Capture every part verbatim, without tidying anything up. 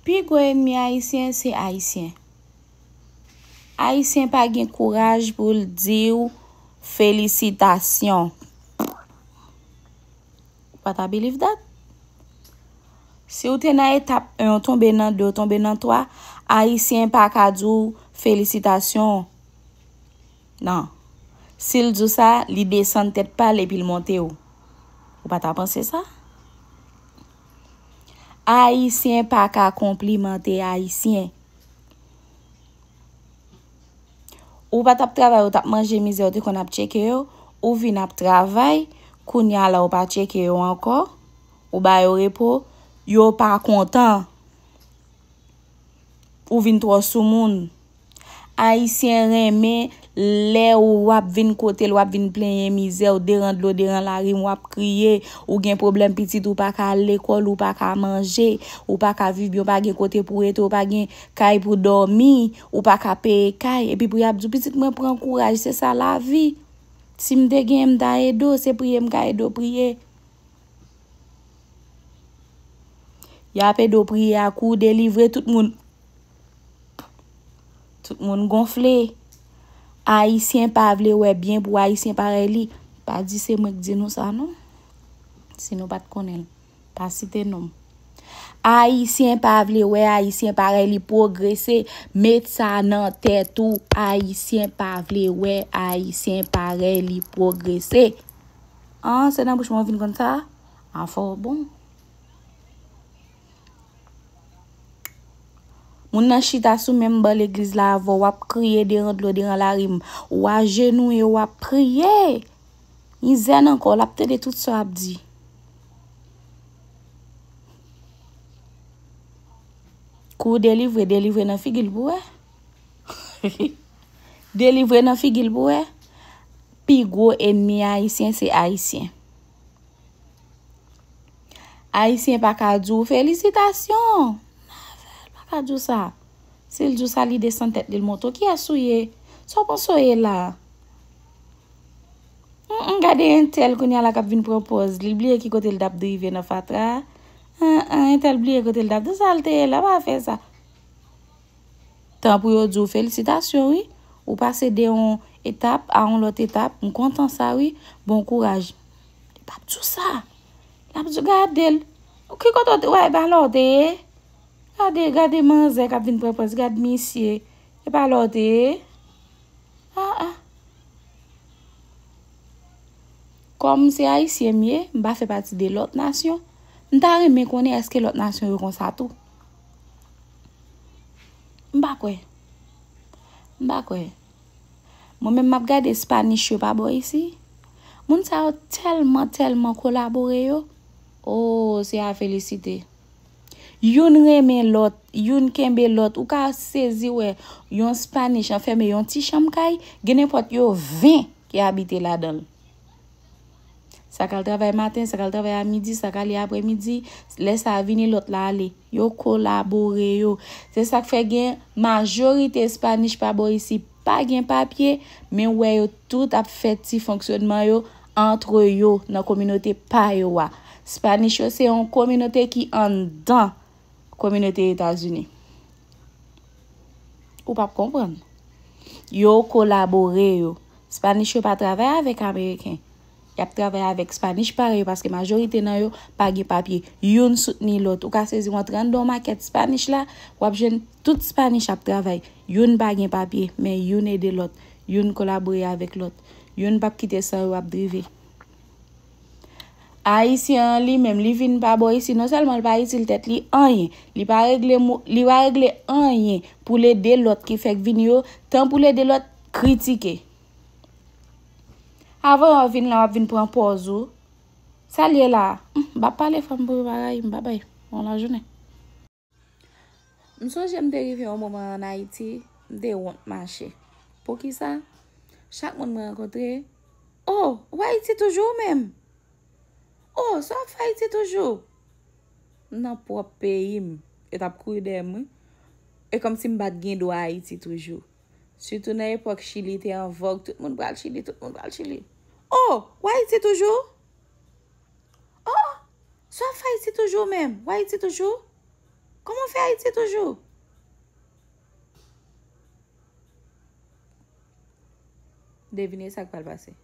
Pi gwo ènmi Ayisyen se Ayisyen. Ayisyen pa gen kouraj pou l di w felisitasyon. Ou pa ta believe that? Si w te nan etap en, w tonbe nan de, w tonbe nan twa, Ayisyen pa ka di w felisitasyon. Non. Si l di w sa, li desann tèt pa l epi l monte w. Ou pa ta panse sa? Ayisyen pa ka konplimante Ayisyen. Ou pa t ap travay, ou t ap manje mizè, ou te konn ap tcheke yo, ou vin ap travay, kounye a la ou pa tcheke yo ankò, ou ba yo repo, yo pa kontan. Ou vin twò soumoun. Ayisyen renmen lè w ap vin kote l, w ap vin plenyen mizè w, deran dlo, deran larim, w ap kriye, ou gen pwoblèm pitit, ou pa ka al lekòl, ou pa ka manje, ou pa ka viv byen, ou pa gen kote pou w rete, ou pa gen kay pou dòmi, ou pa ka peye kay. Epi pou y ap di w, pitit mwen, pran kouraj, se sa lavi. Si m te genyen, m ta ede w, se priye m ka ede w priye. Y ap ede w priye ak ou delivre tout moun. Tout moun gonfle. Ayisyen pa vle wè byen pou Ayisyen parèy li. Pa di se mwen k di nou sa non. Si nou pa t konnen l, pa site non m. Ayisyen pa vle wè Ayisyen parèy li pwogrese. Met sa nan tèt ou. Ayisyen pa vle wè Ayisyen parèy li pwogrese. An, se nan bouch mwen w vin konn sa? Afè w bon. Moun nan chita sou menm ban legliz la avè w, w ap kriye deran dlo, deran larim. W ajenouye, w ap priye. Mizè nan kò w, l ap tande tout sa w ap di. Kou w delivre, delivre nan figi l pou w wè. Delivre nan figi l pou w wè. Pi gwo ènmi Ayisyen se Ayisyen. Ayisyen pa ka di w felisitasyon. Nèvè, l pa ka di w sa. Si l di w sa, li desann tèt li, l monte w. Kiyès ou ye? Sa w panse w ye la? Hum, hum, gade entèl kounye a la k ap vin pran pòz. Li bliye ki kote l t ap drive nan fatra a. Hum, hum, entèl bliye kote l t ap. Sa l te ye la, pa fè sa. Tan pou yo di w felisitasyon, wi. Ou pase de yon etap a yon lòt etap. M kontan sa, wi. Bon kouraj. Li p ap di w sa. L ap di w gade l. Ki kote w te, wè, e pa la w te ye? Gade, gade manzè k ap vin pran pòz. Gade misye. E pa la w te ye? Ah, ah. Kòm se Ayisyen m ye, m pa fè pati de lòt nasyon. M ta renmen konnen èske lòt nasyon yo konsa tou. M pa kwè. M pa kwè. Mwen menm m ap gade Spanish yo pa bò isi. Moun sa yo tèlman, tèlman kolabore yo. Oh, se a felisite. Youn renmen lòt, youn kenbe lòt. Ou ka sezi wè yon Spanish anfème yon ti chanm kay, gen nenpòt yo ven ki abite ladan l. Sa k al travay maten, sa k al travay a midi, sa k ale aprè midi, lè sa a vini lòt la ale. Yo kolabore yo. Se sa k fè gen majorite Spanish pa bò isi pa gen papye, men ou wè yo tout ap fè ti fonksyònman yo antre yo nan kominote pa yo a. Spanish yo se yon kominote ki anndan kominote Etazini. Ou p ap konprann. Yo kolabore yo. Spanish yo pa travay avèk Ameriken. Y ap travay avèk Spanish parèy yo paske majorite nan yo pa gen papye. Youn soutni lòt. Ou ka sezi w antre anndan yon makèt Spanish la, w ap jwenn tout Spanish ap travay. Youn pa gen papye, men youn ede lòt. Youn kolabore avèk lòt. Youn p ap kite san yo ap drive. Ayisyen an li menm, li vin pa bò isi, non sèlman li pa itil tèt li anyen, li pa regle mo, li pa regle anyen pou l ede lòt ki fèk vini yo, tan pou l ede lòt, kritike. Avan yo vin la, w ap vin pran pòz ou. Sa l ye la? Hum, m p ap pale fanm pou yo pa rayi m, babay. Bon lajounen. M sonje m te rive yon moman ann Ayiti, m te wont mache. Poukisa? Chak moun mwen rankontre, "Oh, w Ayiti toujou ou menm? Oh, sa w ap fè Ayiti toujou?" M nan pwòp peyi m, yo t ap kouri dèyè m, wi. E kòmsi m pa t gen dwa Ayiti toujou. Sitou nan epòk Chili te an vòg, tout moun pral Chili, tout moun pral Chili. "Oh, w Ayiti toujou? Oh, sa w ap fè Ayiti toujou ou menm? W Ayiti toujou? Kòman fè Ayiti toujou. Devine sa k pral pase.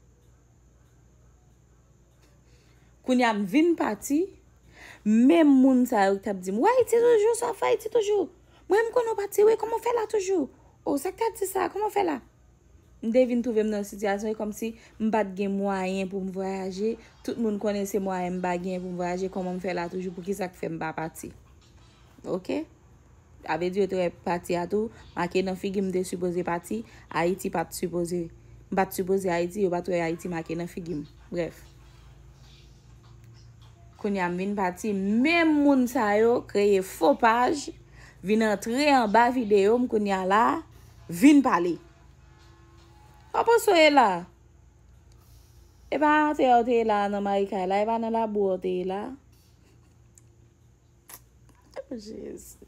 Kounye a m vin pati, menm moun sa yo ki t ap di m, "W Ayiti toujou, sa w ap fè Ayiti toujou? Mwen, m konnen w pati, wi, kòman w fè la toujou? O, sa k t ap di sa, kòman w fè la?" M te vin twouve m nan yon sitiyasyon, e kòmsi m pa t gen mwayen pou m vwayaje. Tout moun konnen se mwayen m pa gen pou m vwayaje, kòman m fè la toujou, poukisa k fè m pa pati? Oke? A vle di yo te wè pati a tou, make nan figi m te sipoze pati, Ayiti pa t sipoze, m pa t sipoze Ayiti, yo pa t wè Ayiti make nan figi m. Brèf. Kounye a m vin pati, menm moun sa yo kreye fo paj, vin antre anba videyo m kounye a la, vin pale. Sa w panse w ye la? E pa atè w te ye la nan Marikay la, e pa nan labou w te ye la. Jezi.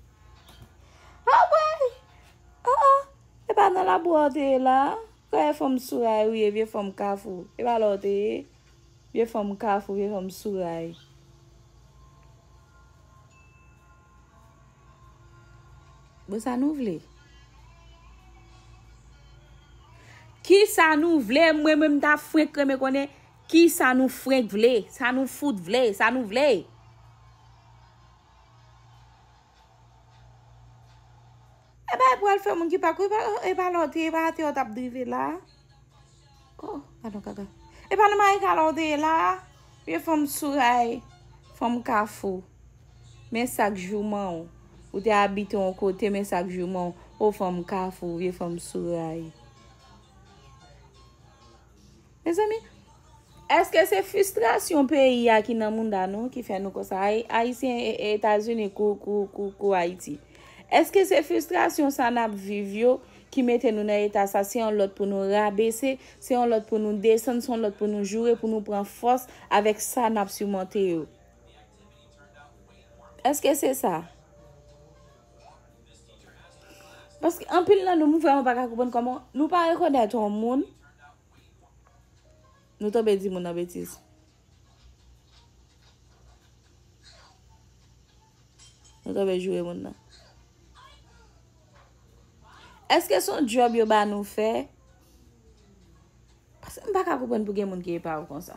Anmwey! Oh, oh. E pa nan labou w te ye la. Kòyè fanm sou ray ou ye, vye fanm kafou. E pa la w te ye. Vye fanm kafou, vye fanm sou ray. Bon, sa nou vle? Kisa nou vle? Mwen menm, m ta frenk renmen konnen kisa nou frenk vle, sa nou fout vle, sa nou vle. E bay pral fè moun ki pa kwè, e pa, e pa lòte, e pa atè w t ap drive la. Oh, padon, kaka. E pa nan Marikay la w te ye la? Vye fanm sou ray, fanm kafou. Men sa k jouman w. Ou te abite yon kote, men sa k jouman w. O fanm kafou, vye fanm sou ray. Mezanmi, èske se fristrasyon peyi a ki nan mounda nou ki fè nou konsa? Ay-, Ayisyen e, e Etazini kou, kou, kou, kou Ayiti. Èske se fristrasyon sa n ap viv yo ki mete nou nan eta sa? Se yon lòt pou nou rabese, se yon lòt pou nou desann, se yon lòt pou nou joure, pou nou pran fòs avèk sa n ap sirmonte yo. Èske se sa? Paske anpil nan nou, m vrèman pa ka konprann kòman nou pa rekonèt yon moun, nou tonbe di moun nan betiz. Nou tonbe joure moun nan. Èske se yon djòb yo ba nou fè? Paske m pa ka konprann pou gen moun ki epav konsa.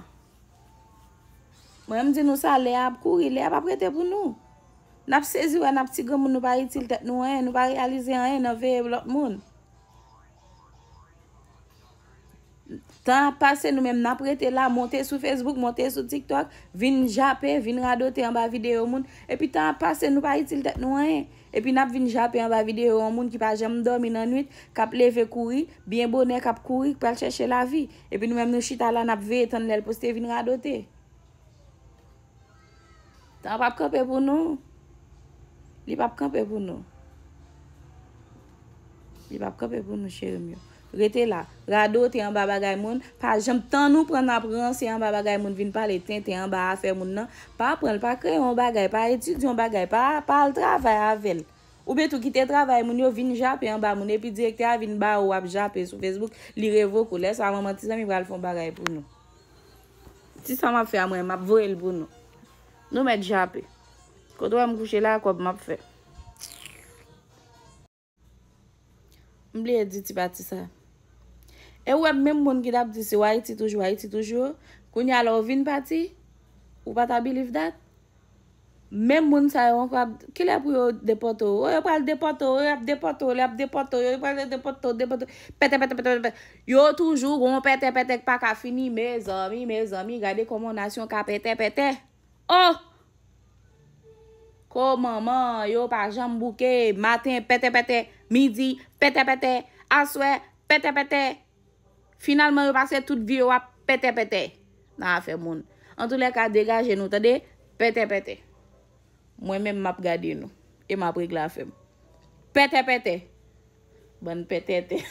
Mwen, m di nou sa, lè a ap kouri, lè a p ap rete pou nou. N ap sezi wè n ap ti granmoun, nou pa itil tèt nou anyen, nou pa reyalize anyen nan veye lòt moun. Tan ap pase, nou menm n ap rete la, monte sou Facebook, monte sou TikTok, vin jape, vin radote anba videyo moun. Epi tan ap pase, nou pa itil tèt nou anyen. Epi n ap vin jape anba videyo yon moun ki pa janm dòmi nan nwit, k ap leve kouri, byen bonè, k ap kouri, k pral chèche lavi. Epi nou menm nou chita la, n ap veye tann lè l poste vin radote. Tan p ap kanpe pou nou. Li p ap kanpe pou nou. Li p ap kanpe pou nou, cheri m yo. Rete la. Radote anba bagay moun. Pa janm tan nou pran n ap ranse anba bagay moun, vin pale tenten anba afè moun nan. Pa pran l, pa kreye yon bagay, pa etidye yon bagay, pa, pa al travay avè l. Oubyen tou kite travay moun yo vin jape anba moun, epi direktè a vin ba ou, w ap jape sou Facebook, li revoke w. Lè sa a, manman ti zanmi pral fè yon bagay pou nou. Ti sa m ap fè a mwen, m ap voye l pou nou. Nou mèt jape. Kote w wè m kouche la, kòb m ap fè. M bliye di ti pati sa. E ou wè menm moun ki t ap di se w Ayiti toujou, Ayiti toujou, kounye a la w vin pati, ou pa ta believe that? Menm moun sa yo ankò ap, kilè pou yo depòte w? O, yo pral depòte w, yo ap depòte w, yo ap depòte w, yo pral depòte w, depòte w. Pètè, pètè, pètè, pètè. Yo toujou gon pètè, pètè k pa ka fini, mezanmi, mezanmi, gade kòman yon nasyon ka pètè, pètè. O! Ko manman, yo pa janm bouke, maten pètè, pètè, midi pètè, pètè, aswè pètè, pètè. Finalman, yo pase tout vi yo ap pètè pètè nan afè moun. Antoulèka, degaje nou, tande? Pètè pètè. Mwen menm, m ap gade nou. E m ap regle afè m. Pètè pètè. Bann pètètè.